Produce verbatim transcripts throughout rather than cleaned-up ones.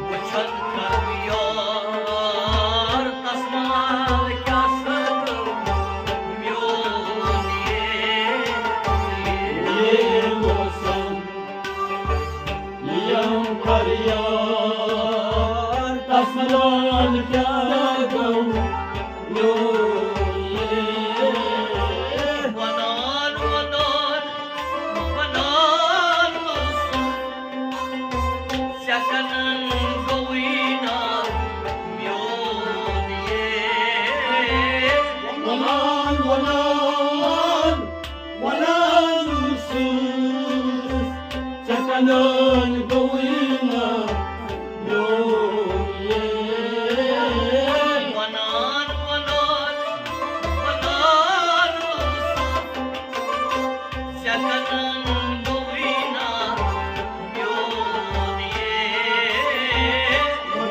وٕچھن کرٕ یار، تس مال کیٛاہ سا گوٚو میون یے۔ یے موسم، یم کر یار، تس مال کیٛاہ گوٚو میون یے۔ ونان، ونان، ونان اوسُس، ژےٚ کنن گوٚوٕے نا میون یے۔ ونان، ونان، ونان اوسُس، ژےٚ کنن گوٚوٕے نا میون یے۔ ونان، ونان، ونان اوسُس، ژےٚ کنن گوٚوٕے نا میون یے۔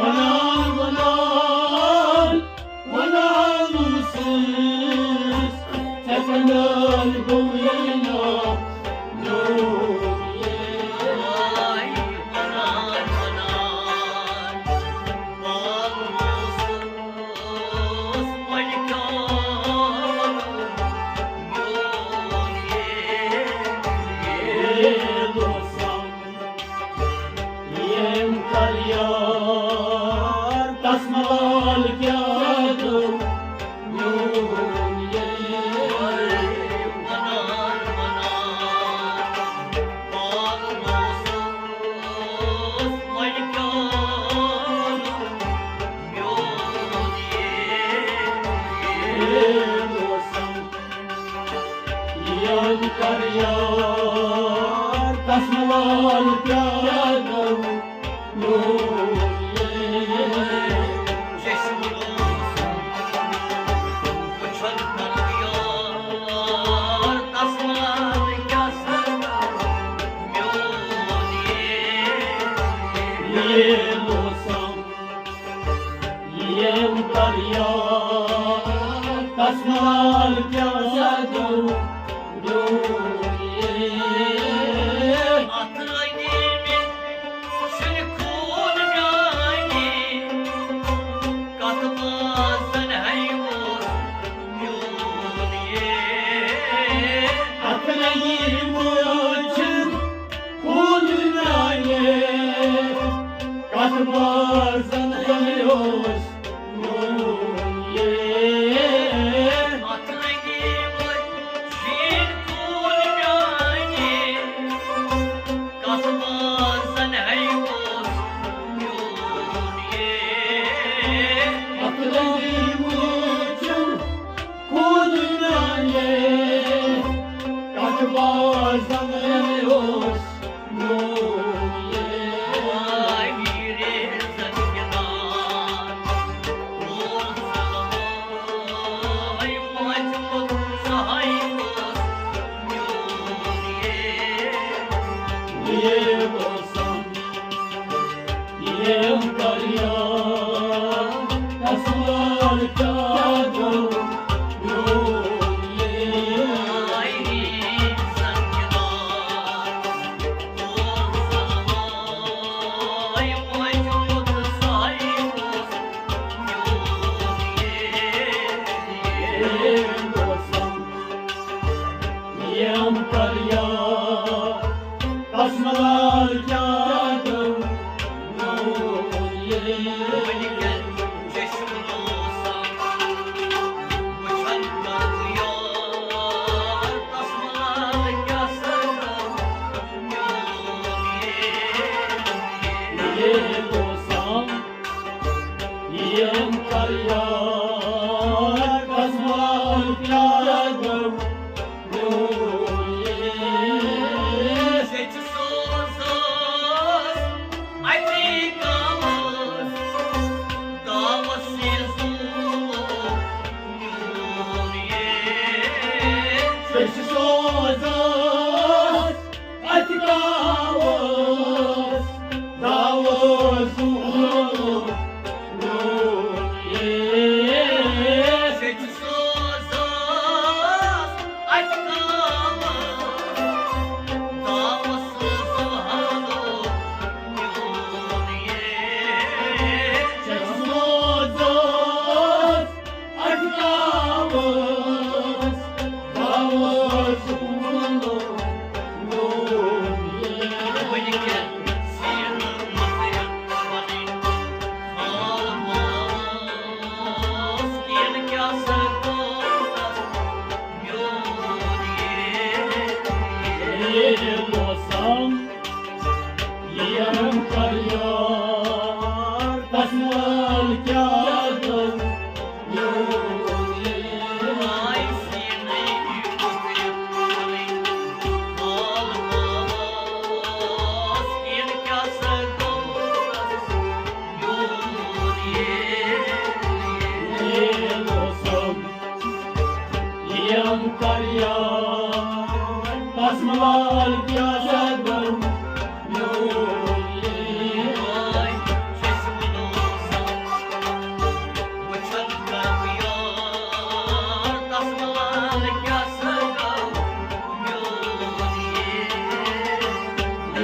ونان، ونان، ونان اوسُس، ژےٚ کنن گوٚوٕے نا میون یے۔ ونان، ونان، ونان اوسُس، وۄنۍ کیٛاہ وَنہٕ میون یے۔ یے موسم، یم کر یار، تس مال کیٛاہ گوٚو میون یے۔ ونان، ونان، پانہٕ اوسُس وۄنۍ کیٛاہ وَنہٕ میون یے۔ یے موسم، یم کر یار، تس مال کیٛاہ گوٚو میون یے۔ چشم روشن وٕچھن کرٕ یار، تس مال کیٛاہ سا گوٚو میون یے۔ یے موسم، یم کر یار، تس مال کیٛاہ سا گوٚو میون یے۔ اتھ رنگی مےٚ چھُنہٕ خوٗن میانہِ، کتھ بازن ہے اوس میون یے۔ اتھ رنگی مےٚ چھُنہٕ خوٗن میانہِ، کتھ بازن ہے اوس میون یے۔ اتھ رنگی مےٚ چھُنہٕ خوٗن میانہِ، کتھ بازن ہے اوس میون یے۔ اتھ رنگی مےٚ چھُنہٕ خوٗن میانہِ، کتھ بازن ہے اوس میون یے۔ آے میرے زنجیران، اوس سلوے مجموع سہاے اوس میون یے۔ یے موسم، یم کر یار، تس مال کیٛاہ گوٚو میون یے۔ آے میرے زنجیران، اوس سلوے مجموع سہاے اوس میون یے۔ یے موسم، یم کر یار، تس مال کیٛاہ گوٚو میون یے۔ وٕنکٮ۪ن چشم روشن وٕچھن کرٕ یار، تس مال کیٛاہ سا گوٚو میون یے۔ یے موسم، یم کر یار، تس مال کیٛاہ گوٚو میون یے۔ شیٚچھ سوزان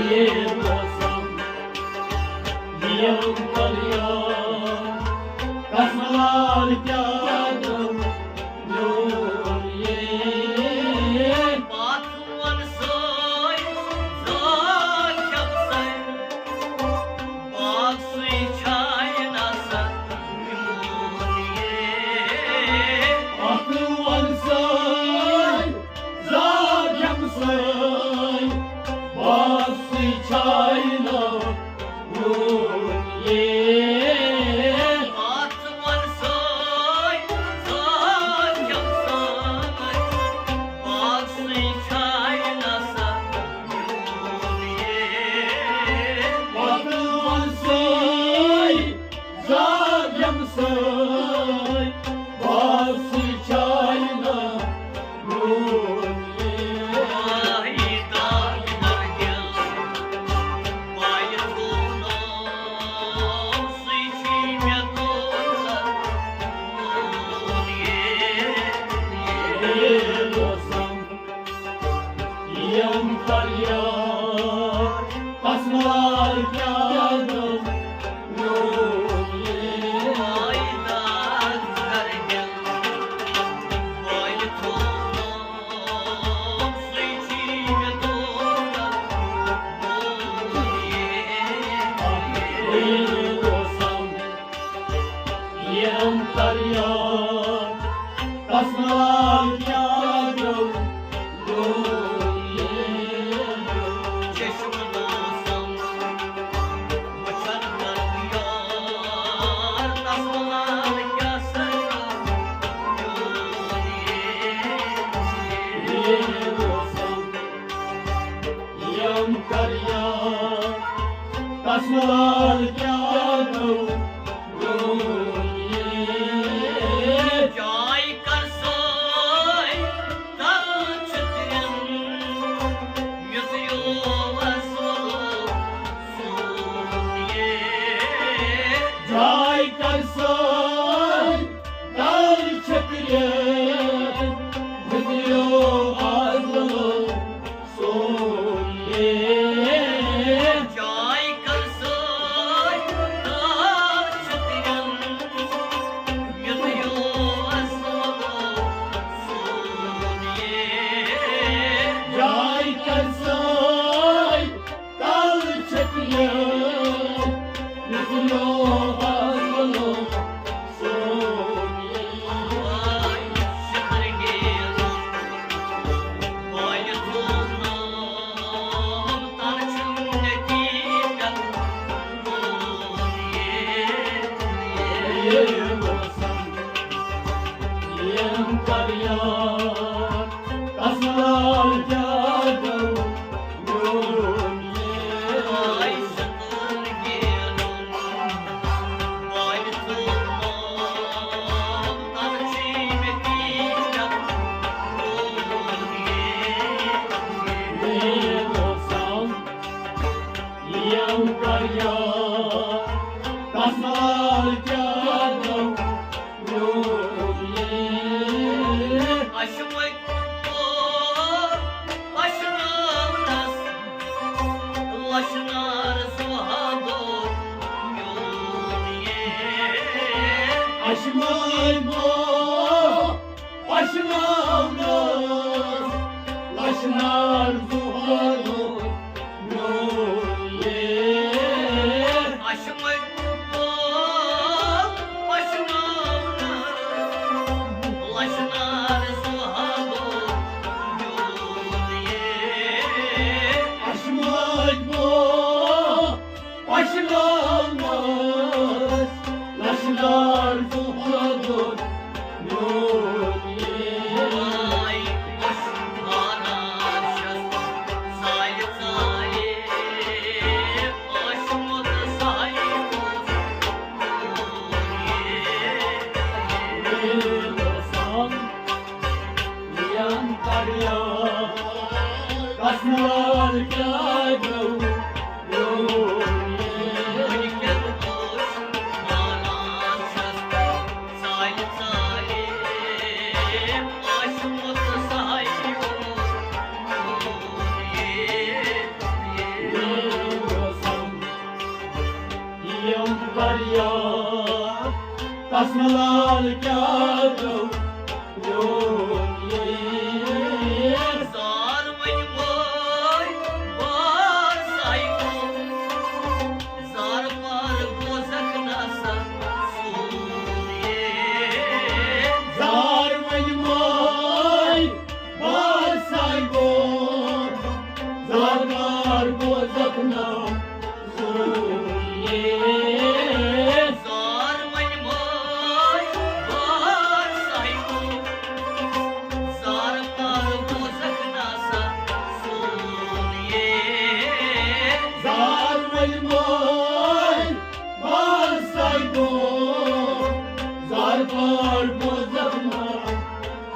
یے موسم، یِم پریان، قسمہٕ لال کیٛاہ گوٚو میون یے؟ پتھ وَن سٲے زال کھٮ۪م سٲے، باغسٕے چھاے نسا میون یے۔ پتھ وَن سٲے زال کھٮ۪م سٲے، باغسٕے چھاے نسا میون یے۔ پتھ وَن سٲے زال کھٮ۪م سٲے، باغسٕے چھاے نسا میون یے۔ پتھ وَن سٲے زال کھٮ۪م سٲے، باغسٕے چھاے نسا میون یے۔ آے داغ در دِل، پایہِ تھوونم، سُے چھُے مےٚ دولت میون یے۔ یے موسم، یِم پریان، قسمہٕ لال کیٛاہ گوٚو میون یے؟ آے داغ در دِل، پایہِ تھوونم، سُے چھُے مےٚ دولت میون یے۔ یے موسم، یِم پریان، قسمہٕ لال کیٛاہ گوٚو میون یے؟ چشمہٕ موسم وٕچھن کر یار، قسمہٕ لال کیٛاہ سا گوٚو میون یے؟ یے موسم، یِم پریان، قسمہٕ لال کیٛاہ گوٚو میون یے؟ جاے کر سٲے تل چھٔکرِن، یُتھ یوس وَلو سون یے۔ جاے کر سٲے تل چھٔکرِن، یُتھ یوس وَلو سون یے۔ جاے کر سٲے تل چھٔکرِن، یُتھ یوس وَلو سون یے۔ جاے کر سٲے تل چھٔکرِن، یُتھ یوس وَلو سون یے۔ آے شکر گیلن، آے دھوم نام، تن چھُم نتیجن میون یے۔ یے موسم، یِم پریان، قسمہٕ لال کیٛاہ گوٚو میون یے؟ آے شکر گیلن، آے دھوم نام، تن چھُم نتیجن میون یے۔ یے موسم، یِم پریان، قسمہٕ لال کیٛاہ گوٚو میون یے؟ اَشمٕتۍ پور پَشناونَس، لَشنار سُہادو میون یے۔ اَشمٕتۍ پور پَشناونَس، لَشنار سُہادو میون یے۔ اَشمٕتۍ پور پَشناونَس، لَشنار سُہادو میون یے۔ اَشمٕتۍ پور پَشناونَس، لَشنار سُہادو رسم لال کیٛاہ گوٚو میون یے؟ زار وۄنۍ مٲے بار ساے گوٚو۔ زار بار بوزکھ نہ سا سون یے۔ زار وۄنۍ مٲے بار ساے گوٚو۔ زار بار بوزکھ نہ سون یے۔ زار وۄنۍ مٲے بار ساے گوٚو۔ زار بار بوزکھ نہ سا سون یے۔ زار وۄنۍ مٲے بار ساے گوٚو۔ زار بار بوزکھ نہ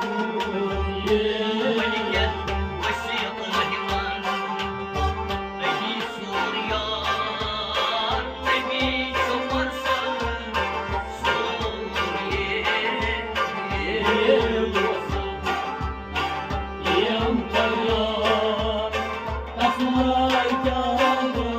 سون یے۔ وۄنۍ کیٛاہ وسیع الرحمان، نبی سون یار، نبی چھُ مرسل سون یے۔ یِم کریار، تس منٛز کیٛاہ گوٚو؟